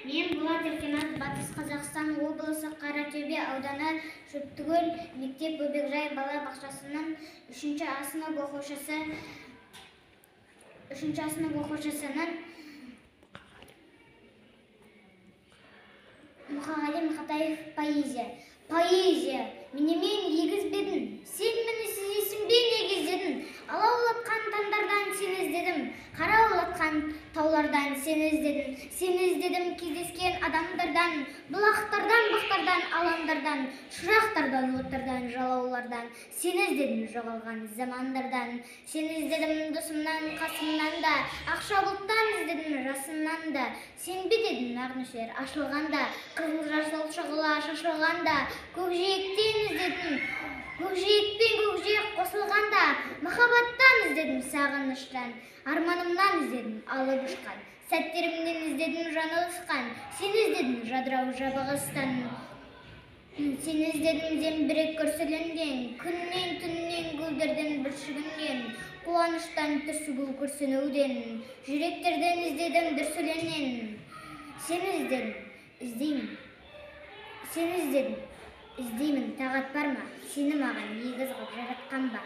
Мен Болат Еркенат, Батыс Қазақстан облысы Қаратөбе ауданы Шөптікөл мектеп бөбекжай бала бақшасының 3 А сынып оқушысы, 3 А сынып оқушысының Мұқағали Мақатаев «Поэзия». Поэзия, менімен егіз бе едің? Сен мені сезесің бе, неге іздедің? Алаулатқан таңдардан сені іздедім, қараулатқан таулардан сені іздедім. Сені іздедім кездескен адамдардан, бұлақтардан, бақтардан, алаңдардан, шырақтардан, оттардан, жалаулардан. Сені іздедім жоғалған замандардан. Сені іздедім досымнан, қасымнан да, ақша бұлттан іздедім жасымнан да. Сен бе дедің ақ нөсер ашылғанда, қызыл жасыл шұғыла шашылғанда, көкжиектен іздедім, көкжиекпен көкжиек қосылғанда, махаббаттан іздедім сағыныштан, арманымнан іздедім алып ұшқан, сәттерімнен іздедім жаңылысқан, сені іздедім жадырау жабығыстан. Сені іздедім зеңбірек күрсілінген, күннен, түннен, гүлдерден бүршігінен, қуаныштан түршігу күрсінуден, жүректерден іздедім дүрсілінен. Сені іздедім, іздеймін, сені іздедім, іздеймін, тағат бар ма? Сені маған егіз қып жаратқан ба?